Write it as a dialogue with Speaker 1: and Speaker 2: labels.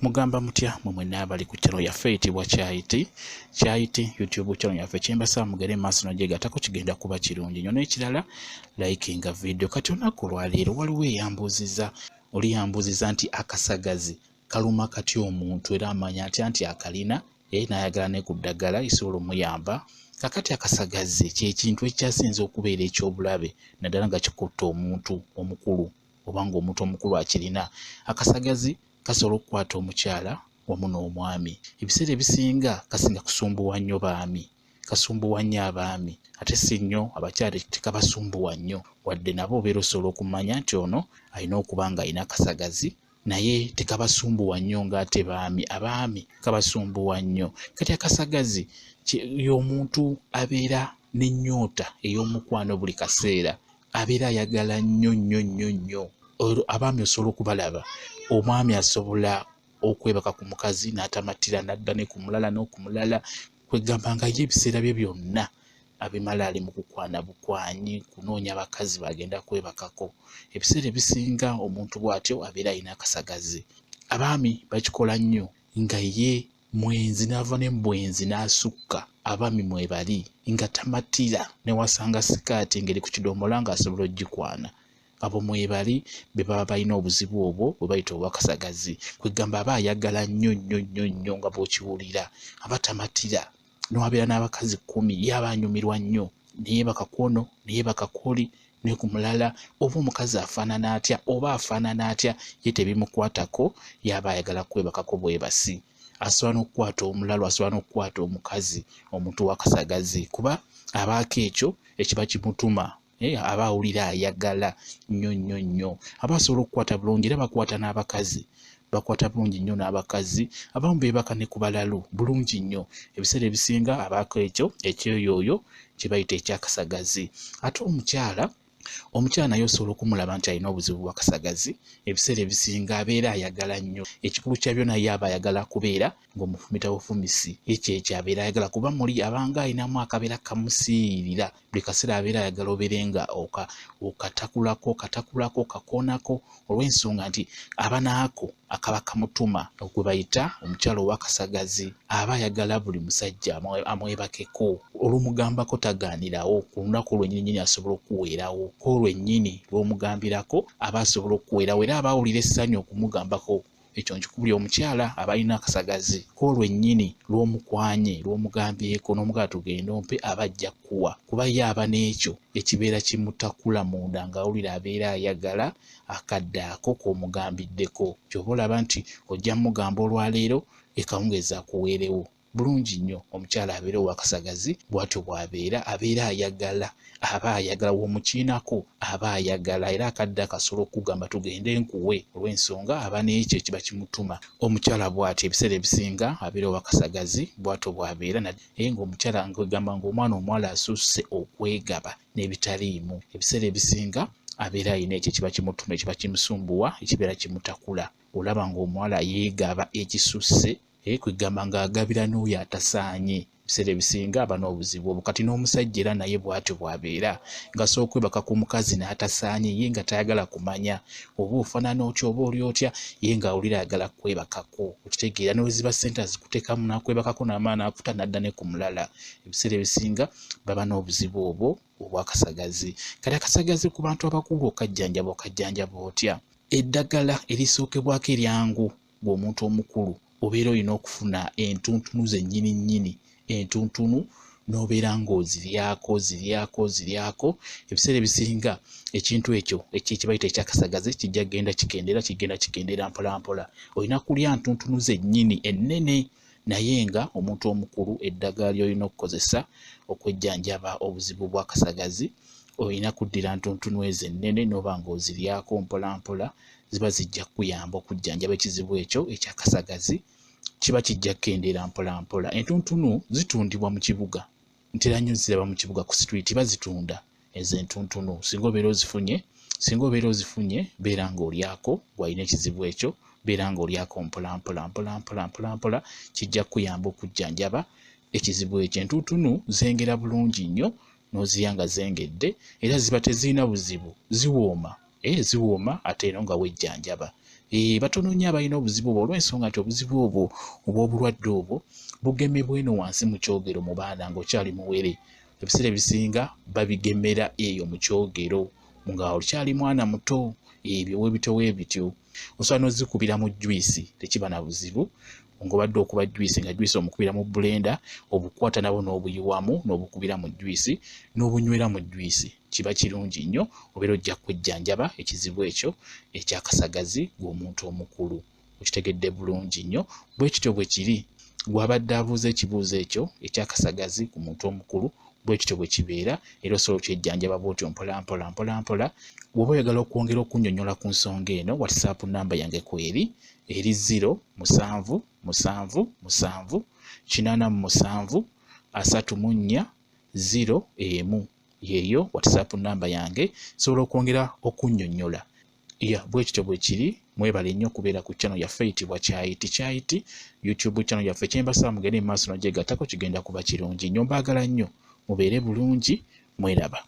Speaker 1: Mugamba mutya mwe mwenna abali ku channel yaffe eyitibwa Kyayiti Kyayiti YouTube channel yaffe. Kyembasaba mugere maaso nogyegatako, kigenda kuba kirungi nnyo. N'ekirala, likinga video. Kati olunaku olwaleero waliwo eyambuuziza, oli yambuuziza nti akasagazi kaluma katya omuntu, era amanya atya nti akalina, n'ayagala ne ku ddagala esobola omuyamba. Kakati akasagazi kyekintu ekyasinze okubeera ekyobulabe, naddala nga kikutta omuntu omukulu oba ng'omuntu omukulu akirina. Akasagazi kasobola okukwata omukyala wamu n'omwami. Ebiseera ebisinga kasinga kusumbuwa nnyo baami, kasumbuwa nnyo abaami, ate si nnyo abakyala, tekabasumbuwa nnyo, wadde nabo obeera osobola okumanya nti ono alina okuba nga alina akasagazi, naye tekabasumbuwa nnyo ng'ate baami. Abaami kabasumbuwa nnyo. Kati akasagazi y'omuntu abeera n'ennyonta ey'omukwano buli kaseera, abeera ayagala nnyo nnyo nnyo nnyo. Abaami osobola okubalaba, omwami asobola okwebaka ku mukazi n'atamatira, n'adda ne ku mulala n'oku mulala, kwegamba nga ye ebiseera bye byonna abimala ali mu kukwana bukwanyi, kunoonya bakazi bagenda kwebakako. Ebiseera ebisinga omuntu bw'atyo abeera alina akasagazi. Abaami bakikola nnyo, nga ye mwenzi n'ava ne mu bwenzi n'asukka. Abaami mwebali nga tamatira, newasanga sikaati ng'eri ku kidomola ng'asobola ogikwana. Abo mwebali be baba balina obuzibu obwo bwe bayita obwakasagazi. Kwegamba aba ayagala nnyo nnyo nnyo nnyo, nga bw'okiwulira aba tamatira, newabeera n'abakazi 10, ye aba anyumirwa nnyo, neyeebaka ku ono, neyeebaka ku oli ne ku mulala. Oba omukazi afaanana atya, oba afaanana atya, ye tebimukwatako, ye aba ayagala kwebakako bwebasi. Asobola n'okukwata omulalu, asobola n'okukwata omukazi. Omuntu w'akasagazi kuba abaako ekyo ekiba kimutuma, aba awulira ayagala nnyo nnyo nnyo, aba asobola okukwata bulungi, era bakwata n'abakazi, bakwata bulungi nnyo n'abakazi. Abamu beebaka ne ku balalu bulungi nnyo. Ebiseera ebisinga abaako ekyo ekyoyooyo kye bayita ekyakasagazi. Ate omukyala naye osobola okumulaba nti alina obuzibu bwakasagazi. Ebiseera ebisinga abeera ayagala nnyo. Ekikulu kya byonna, ye aba ayagala kubeera ng'omufumita bufumisi. Ekyo ekyo abeera ayagala, kuba muli abanga alinamu akabeera kamusiiyirira buli kaseera, abeera ayagala obeere nga okatakulako, okatakulako, okakoonako, olw'ensonga nti aba naako akaba kamutuma. Gwe bayita omukyala ow'akasagazi aba ayagala buli musajja amwebakeko. Olumugambako tagaanirawo, ku lunaku lwennyini asobola okuweerawo, ko lwennyini lw'omugambirako aba asobola okuweerawo, era aba awulira essanyu okumugambako. Ekyo nkikubuli omukyala aba alina akasagazi, ko lwennyini lw'omukwanye, lw'omugambyeko n'omugamba tugende ompe, aba ajja kkuwa, kuba ye aba n'ekyo ekibeera kimutakula munda, ng'awulira abeera ayagala akadde ako k'omugambiddeko. Ky'oba olaba nti ojja mugamba olwaleero, ekawungeezi akuweerewo bulungi nnyo. Omukyala abeera owakasagazi bw'atyo bw'abeera, abeera ayagala, aba ayagala w'omukiinako, aba ayagala, era akadde akasobola okugamba tugende nkuwe, olw'ensonga aba n'ekyo ekiba kimutuma. Omukyala bw'atyo ebiseera ebisinga abeera owakasagazi, bw'atyo bw'abeera. Naye ng'omukyala ngegamba ng'omwana omuwala asusse okwegaba n'ebitaliimu, ebiseera ebisinga abeera alina ekyo ekiba kimutuma, ekiba kimusumbuwa, ekibeera kimutakula. Olaba ng'omuwala yeegaba ekisusse, kwegamba ng'agabira n'oyo atasaanye. Ebiseera ebisinga aba n'obuzibu obwo. Kati n'omusajja era naye bw'atyo bw'abeera, ng'asobola okwebaka ku mukazi n'atasaanye, ye nga tayagala kumanya oba ofaanana otya oba oli otya, ye ng'awulira ayagala kwebakako. Okitegeera? N'weziba ssente azikuteekamu n'akwebakako, n'amala n'akuta n'adda ne ku mulala. Ebiseera ebisinga baba n'obuzibu obwo obwakasagazi. Kati akasagazi ku bantu abakulu okajjanjaba, okajjanjaba otya? Eddagala erisookebwako eryangu, bw'omuntu omukulu obeera olina okufuna entuntunu zennyini nnyini, entuntunu n'obeera ng'oziryako, oziryako, oziryako. Ebiseera ebisinga ekintu ekyo ekibayita ekyakasagazi kijja kugenda kikendera, kigenda kikendera mpola mpola. Olina kulya ntuntunu zennyini ennene. Naye nga omuntu omukulu eddagala ly'olina okukozesa okwejjanjaba obuzibu bw'akasagazi, olina kuddira ntuntunu ezo ennene n'oba ng'oziryako mpola mpola, ziba zijja kukuyamba okujjanjaba ekizibu ekyo ekyakasagazi, kiba kijja kukendeera mpola mpola. Entuntunu zitundibwa mu kibuga, ntera nnyo ziraba mu kibuga ku street bazitunda ezo entuntunu. Singa obeera ozifunye, singa obeera ozifunye, beera ng'olyako. Gw'alina ekizibu ekyo, beera ng'olyako mpola mpola mpola mpola mpola mpola, kijja kukuyamba okujjanjaba ekizibu ekyo. Entuntunu zengera bulungi nnyo n'ozirya nga zengedde, era ziba tezirina buzibu, ziwooma, ziwooma, ate eno nga wejjanjaba. Batono nnyo abalina obuzibu obwo, olw'ensonga nti obuzibu obwo obw'obulwadde obwo bugemebwa eno wansi mu kyogero mu baana ng'okyali muwere. Ebiseera ebisinga babigemera eyo mu kyogero nga okyali mwana muto, ebyo webityo webityo. Osobola n'ozikubira mu juyisi, tekiba na buzibu. Ng'obadde okuba juyisi, nga juyisi omukubira mu blender, obukwata nabo n'obuyiwamu n'obukubira mu juyisi n'obunywera mu juyisi, kiba kirungi nnyo, obeera ojja kwejjanjaba ekizibu ekyo ekyakasagazi gw'omuntu omukulu. Okitegedde bulungi nnyo. Bwe kityo bwe kiri. Gw'abadde abuuza ekibuuzo ekyo ekyakasagazi ku muntu omukulu, bwe kityo bwe kibeera, era osobola okyejjanjaba bw'otyo mpola mpola mpola mpola. Bw'oba oyagala okwongera okunnyonnyola ku nsonga eno, WhatsApp namba yange kweri eri 0 7 7 7 87 34 0 1. Yeeyo WhatsApp namba yange, nsobola okwongera okunnyonnyola. Ya, bwe kityo bwe kiri. Mwebale nnyo okubeera ku channel yaffe eyitibwa Kyayiti Kyayiti YouTube channel yaffe. Kyembasaba mugende mu maaso n'ogyegattako, kigenda kuba kirungi nnyo. Mbaagala nnyo, mubeere bulungi, mweraba.